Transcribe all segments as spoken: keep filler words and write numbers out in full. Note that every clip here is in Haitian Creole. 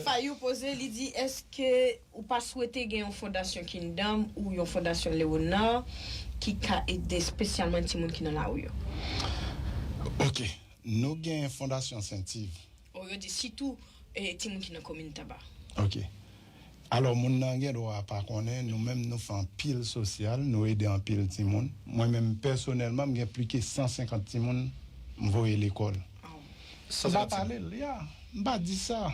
Fayou poze, li di, èske ou pa swete gen yon fondasyon Kingdom ou yon fondasyon Leonard ki ka ede espesyalman timoun ki nan lari yo? Ok, nou gen fondasyon Sentiv. O, yo di sitou eh, timoun ki nan komin Taba. Ok. Alò, moun nan gen dwa pa konnen, nou menm nou fè anpil sosyal, nou ede anpil timoun. Mwen menm pèsonèlman, m gen plis ke san senkant timoun m voye lekòl. M pa pale l, ya, m pa di sa.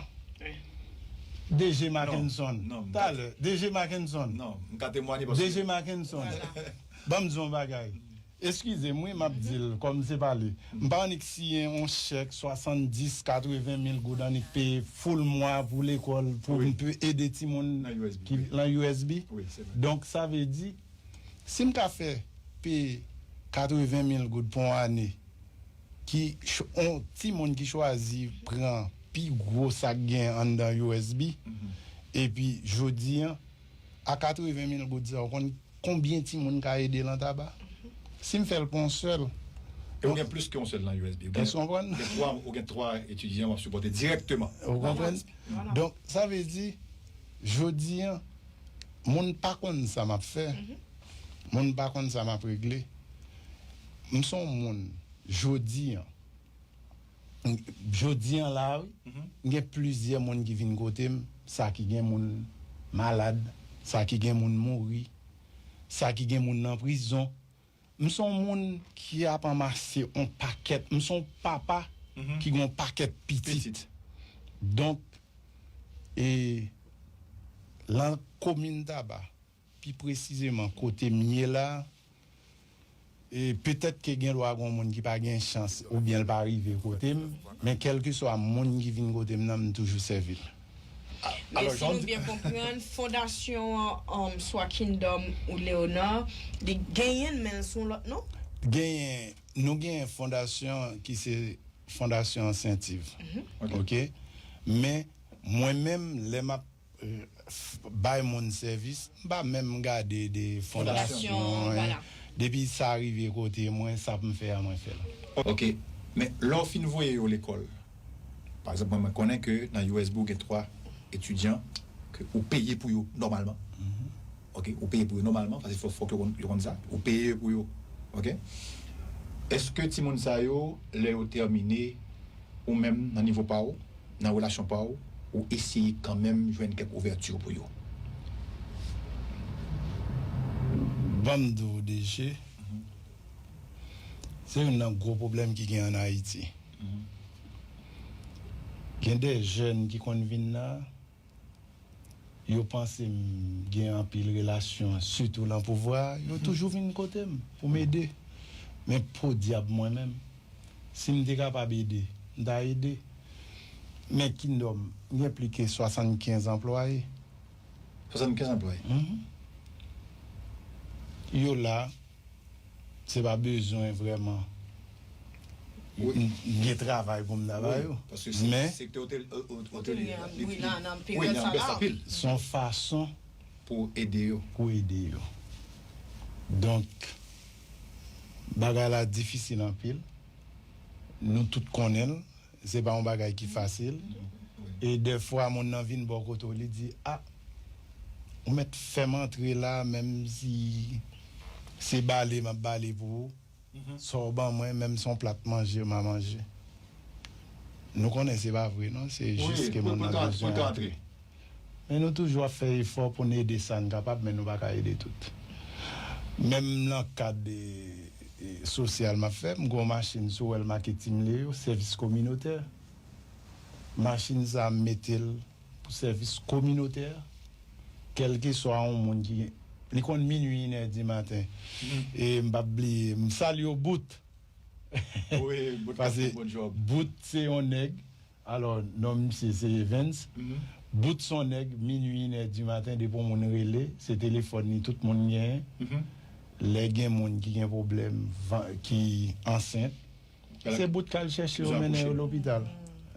DG Mackenson. Talè, DG Mackenson. DG Mackenson. Ban m di yon bagay. Eskize m wi, m ap di l kòm se pale. M pa annik siyen yon chèk swasanndis, katreven mil goud annik peye full mwa pou lekòl, pou m pe ede timoun ki lan U S B. Donk, sa vle di, si m ka fè peye katreven mil goud pou yon ane, ki yon timoun ki chwazi pran pi gwo sa k gen anndan U S B, epi jodi an, a katreven mil goud sa, ou konn konbyen timoun ka ede lan Taba? Si m fè l pou yon sèl. E ou gen plis ke yon sèl lan U S B. Ou gen, ou gen twa, ou gen twa etidyan w ap sipòte dirèkteman. Ou konprann? Donk, sa vle di, jodi an, moun pa konn sa m ap fè. Moun pa konn sa m ap regle. M se yon moun, jodi an, jodi an la, wi, gen plizyè moun ki vin kote m, sa ki gen moun malad, sa ki gen moun mouri, sa ki gen moun nan prizon. M se yon moun ki ap anmase yon pakèt, m se yon papa ki gen yon pakèt pitit. Donk, e, lan komin Taba, pi presizeman kote m ye la, e, petèt ke gen dwa gen yon moun ki pa gen chans oubyen l pa rive kote m, men kèlkeswa moun ki vin kote m nan, m toujou sèvi l. Men si nou byen konprann, fondasyon an, swa Kingdom ou Leonard, li genyen l, men l sou yon lòt non? Genyen, nou genyen fondasyon ki se fondasyon Sentiv. Ok? Men, mwen menm, lè m ap bay moun sèvis, m pa menm gade de fondasyon, depi sa rive kote mwen, sa pou m fè a, mwen fè l. Ok, men lè w fin voye yo lekòl, pa egzanp, mwen, mwen konnen ke nan U S B ou gen twa etidyan ke ou peye pou yo nòmalman. Ok, ou peye pou yo nòmalman, paske fòk, fòk yo konn, yo konn sa, ou peye pou yo. Ok? Èske timoun sa yo, lè yo tèmine, ou menm nan nivo pa w, nan relasyon pa w, ou eseye kanmenm jwenn kèk ouvèti pou yo? Ban m di w, DG, se youn nan gwo pwoblèm ki gen ann Ayiti. Gen de jèn ki konn vin la, yo panse m gen anpil relasyon, sitou lan pouvwa a, yo toujou vin kote m pou m ede. Men podyab mwen menm, si m te kapab ede, m ta ede. Men Kingdom, m gen plis ke swasannkenz anplwaye. Swasannkenz anplwaye? Yo la, se pa bezwen vrèman m gen travay pou m ta ba yo. Men, se yon fason pou ede yo. Pou ede yo. Donk, bagay la difisil anpil. Nou tout konnen l. Se pa yon bagay ki fasil. E dèfwa, moun nan vin bò kote w, li di, a, ou mèt fè m antre la, menm si se bale m ap bale pou ou. Sa w ban mwen, menm si yon plat manje m a manje. Nou konnen se pa vre, non, se jis ke moun nan bezwen antre. Men nou toujou ap fè efò pou n ede sa n kapab, men nou pa ka ede tout. Menm nan kad sosyal m ap fè, m gen yon machin, si w wè l make Team Leo, sèvis kominotè. Machin sa a, m mete l pou sèvis kominotè. Kèlkeswa yon moun ki, li konn minui, inè di maten. E m p ap bliye, m salye w, Bout. Paske Bout se yon nèg, alò, non misye se Evens. Bout se yon nèg, minui, inè di maten, depi yon moun rele, se telefòn li tout moun genyen. Lè gen moun ki gen pwoblèm, ki ansent, se Bout k al chèche yo, mennen yo lopital.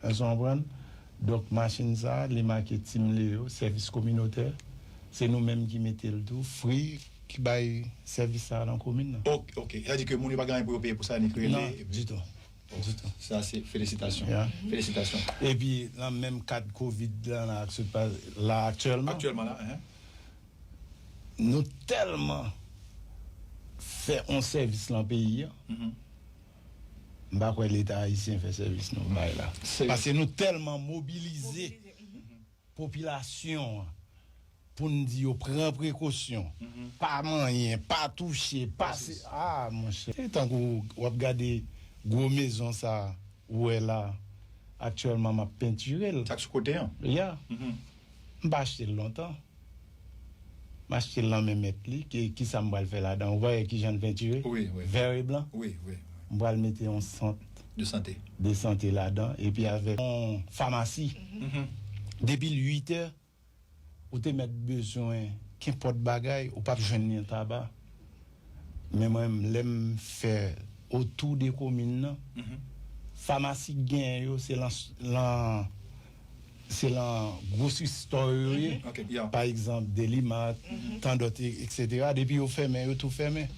Èske w konprann? Donk, machin sa a, li make Team Leo, sèvis kominotè. Se nou menm ki mete l tou, Free ki bay sèvis sa a nan komin nan. Ok, ok. Sa vle di ke moun yo pa gen anyen pou yo peye pou sa, ni k rele. Non, ditou. Sa se felisitasyon. Felisitasyon. Epi nan menm kad kovid la, la aktyèlman, aktyèlman la, nou tèlman fè yon sèvis lan peyi a. M pa kwè Leta ayisyen fè sèvis nou bay la. Paske nou tèlman mobilize popilasyon an pou n di yo pran prekosyon, pa manyen, pa touche, pa se, a, monchè. Se tankou w ap gade gwo mezon sa ou wè la, aktyèlman m ap pentire l. Sa k sou kote an? Ya. M pa achte l lontan. M achte l nan men mèt li, ki, kisa m pral fè ladan? Ou pa wè kijan l pentire? Wi, wi. Vè e blan? Wi, wi. M pral mete yon sant de sante, de sante ladan, epi avèk yon famasi. Depi l uit è, ou te mèt bezwen kenpòt bagay, ou p ap jwenn li an Taba. Men mwen, lè m fè otou de komin nan, famasi k genyen yo, se lan, lan, se lan gwosistò yo ye. Pa egzanp, Delimat, tan dòt, e- eksetera. Depi yo fèmen, yo tou fèmen.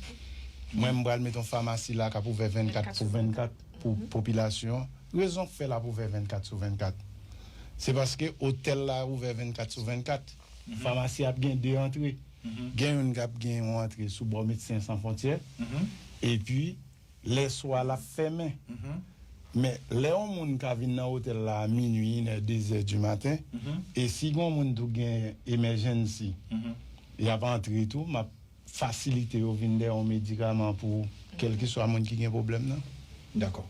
Mwen, m pral met yon famasi la k ap ouvè vennkat sou vennkat pou popilasyon an. Rezon k fè l ap ouvè vennkat sou vennkat, se paske otèl la ouvè vennkat sou vennkat. Famasi ap gen de antre. Gen youn k ap gen yon antre sou bò Medsen San Fwontyè. Epi, lè swa l ap fèmen. Men, lè yon moun ka vin nan otèl la a minui, inè, dezè di maten, e si gen yon moun tou gen emergency, y ap antre tou, m ap fasilite yo vin dèyè yon medikaman pou kèlkeswa moun ki gen pwoblèm nan. Dakò.